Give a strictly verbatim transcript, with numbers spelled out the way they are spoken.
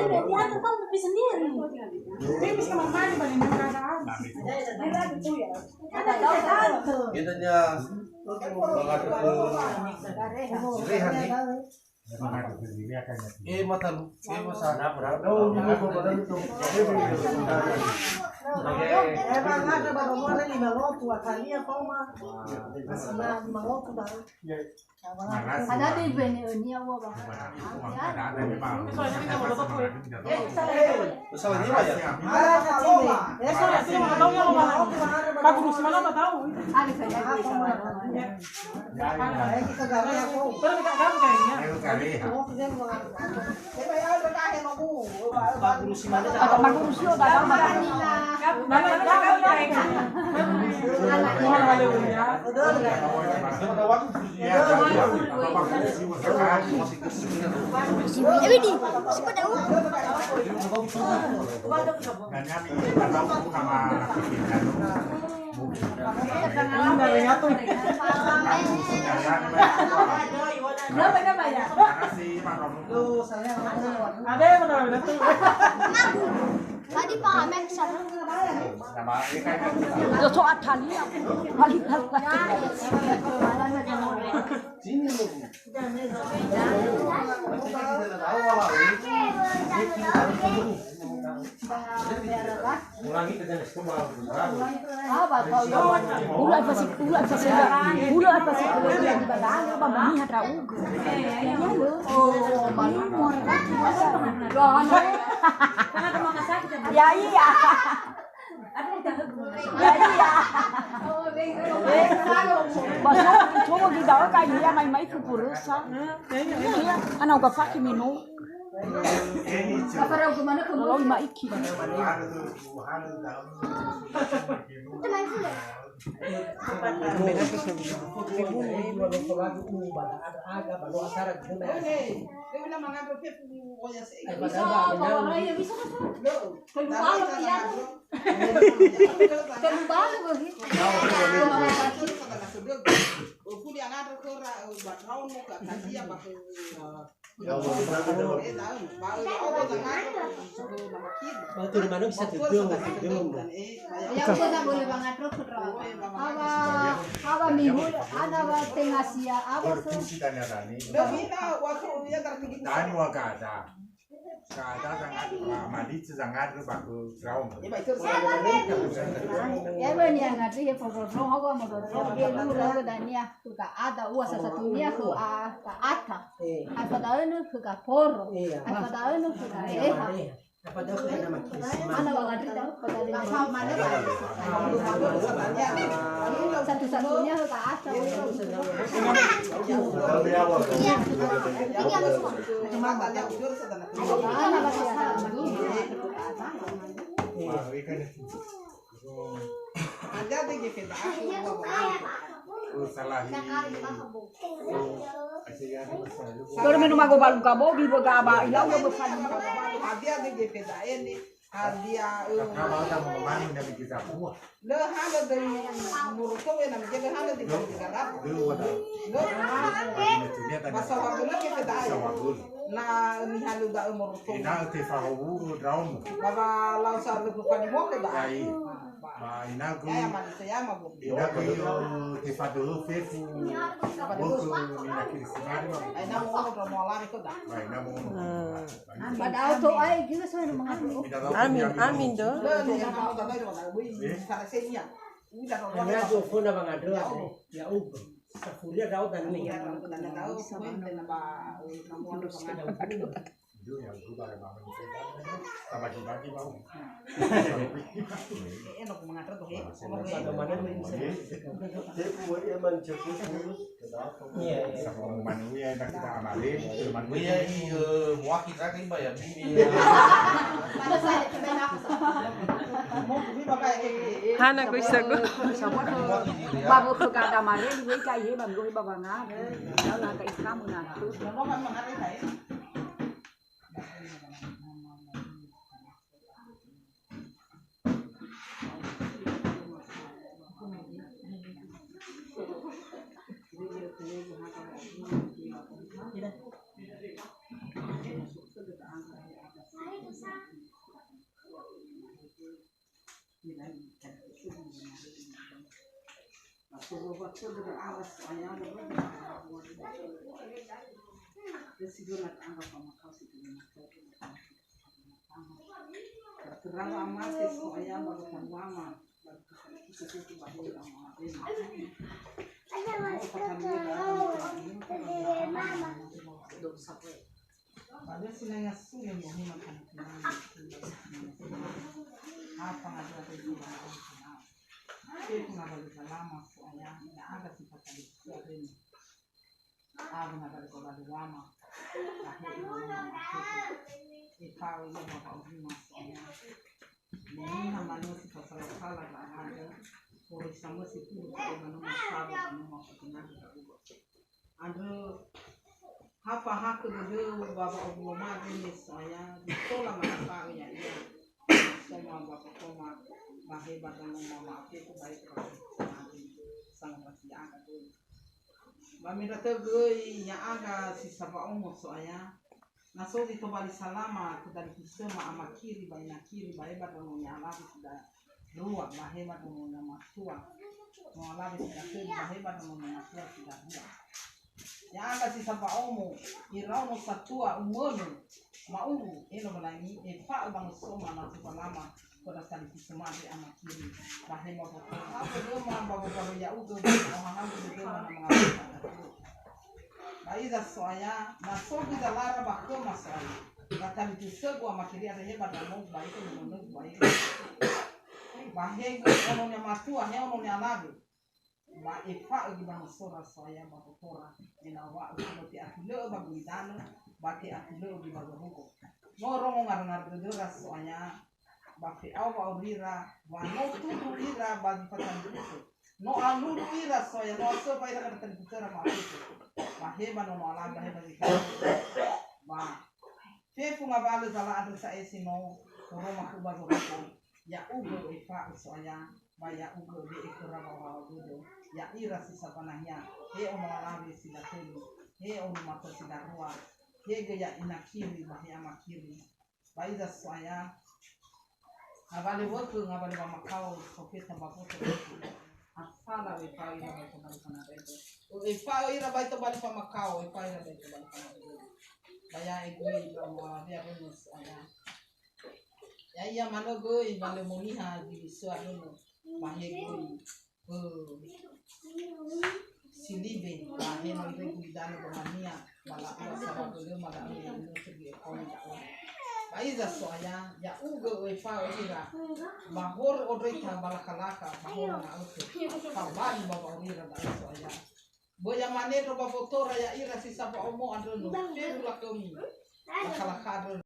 Dia tahu tapi sendiri. Dia bisa makan pada negara. Kita dia mengatakan Rehan ni. Eh, mata lu. Eh, masa. Ada di bene nia wa ba. Ada. Tadi pahamen sana. Yo so Atalia. Paling. Ula pasi, ula pasi, ula pasi, ula pasi, ba mamiha dra'ugö. Ya, lo. Oh, malu. Ya, iya. Ya, iya. Ba so, so gi da'ö ka iya mai, mai fu purösa. Iya, ana uga faki mino. Apa rau gimana kamu? Kalau ima iki. Bisa, kalau orang yang bisa, bisa. Keluar, ya. Keluar, begitu. Batu di mana bisa tutup, tutup. Ya, udah tak boleh banget, bro, bro. Apa, apa minggu, ada apa tengah sia, apa tuh? Dan waktu dia tertinggi. Dan waktu ada. Kada sangat, ma-, malice sangat ba khö Firaun. Ya, ba niha ngatri he fofofo, hawa mo do, do, ge lu, lu, dania, khö Ga'ada, ua sasatunia khö a-, Ga'ata. Alfa da'önö khö Gaporo. Alfa da'önö khö Ga'eha. Apa dah kena nama Krisma? Mana wa ngatri da'ö? Satu-satunya khö Ga'ata. Salah. Baru minum aku balu kabo, bibo gaba, ilau gaba fali. Hadia de gefe da'e ni, hadia, eh. Lö hana de moroto we na mege, lö hana de gefe garap. Lö. Ba sawagölö gefe da'e. Na nihalö da'ö moroto. Ina te fahowuro draomo. Ba, ba lau sa lö fani moko da'e. Ba inagu. Ya, ya, manusia, ya, mabuk. Inagu yo te fadöhö fefu. Boku mina Krisimari, mabuk. Ba inagu ono. Ba inagu ono. Amin, amin do. Hanya do fona bangandrö, ya ugo. Safuria da'ö dania. Bagi-bagi mau. Iya, iya. Iya, iya, muakil lagi bayar ini. Hana ku isa ku. Babu ku kada mare, lu kai he bang, lu he bang. Kalau nggak kamu nanti. Terang amate So'aya ba lutan mama, ba lutan kita itu bahaya ama. Dosa. Ba lö sinai ngasule mohima kana kenal. Apa ngadu ada itu bahaya kenal. Fefu ngawali salama So'aya, ya'aga si fatalifusö adöni. Awö ngawali gowali wama. Ahe iwama mama fefu. Efa'ö ia ba wa'aurima So'aya. Me niha manö si fasala-sala ba andrö, moroi samösi turu ba manö masawa ba no mafatinadu ba uwa. Andrö ha fahakö dödöu ba wa'owulo made me So'aya, zi tola manafa'ö ya'ia. Soma ba fotoma, ba he ba danoma ma'afeku ba eka ba sangabasi ya'aga dödöu. Ba me ndra tö göi ya'aga si sawa'omo So'aya, na so zi tobali salama, tö dalifusöma amakiri ba inakiri ba he ba danoma alawe si darua, ba he ba danoma matua, no alawe si datöli, ba he ba danoma matua si darua. Ya'aga si sawa'omo, iraono satua umönö, ma'uwu, eno walangi, efa'ö ba nosoma na tö falama, Khöda talifusö made amakiri, ba he ma boto. Awö dödöma ba wobalo ya'ugö, ba ohahau dödöma na mangawuli. Ba iza So'aya, na so göi zalara ba khöma So'aya. Ba talifusögu amakiri andrö he ba ndranogu ba ege nonögu ba ege. Ba he göi ononia matua, he ononia alawe. Ba efa'ö göi ba nosora So'aya ba botora, ena'ö wa'ö ba te'atulö'ö ba gulidanö, ba te'atulö'ö göi ba zorugo. No rongo ngarö-ngarö dödöra So'aya, ba fe'ao wa'aurira, wa no tudu ira ba zi fatalifusö. No alulu ira So'aya, no asöfa ira khöda talifusöra ma'afeku. Ba he ba nono alaga, he ba zi fatalifusö. Ba fefu ngawalö zala andrö sa'ae si no toroma khö ba zorugo. Ya'ugö efa'ö So'aya, ba ya'ugö be'e khöra wa'ohahau dödö, ya'ira si saba nahia, he ono alawe si datöli, he ono matua si darua, he göi ya'inakiri ba he amakiri. Ba iza So'aya, ngawalö wökhö, ngawalö wamakao, profeta ba boto wökhö. Asala efa'ö ira ba tobali fanabego. Efa'ö ira ba tobali famakao, efa'ö ira ba tobali fanabego. Ba ya'e göi ba mo'alawe andrö So'aya. Ya'ia manö göi, ba lö moniha zi lö sö andrö, ba he göi, ö, si libe, ba he no iregu idanö ba mania, ba la'ua sara bölöma da'ö, ya'ia no tögi ekomi da'ö. Ba iza So'aya, ya'ugö efa'ö ira, ba horö ondröita ba lakalaka, ba horö nga'ötö, fabali ba wa'aurira da'ö So'aya. Böi ya'amane ndro ba botora ya'ira si saba omo andrö no fefu lakhömi, lakalaka andrö.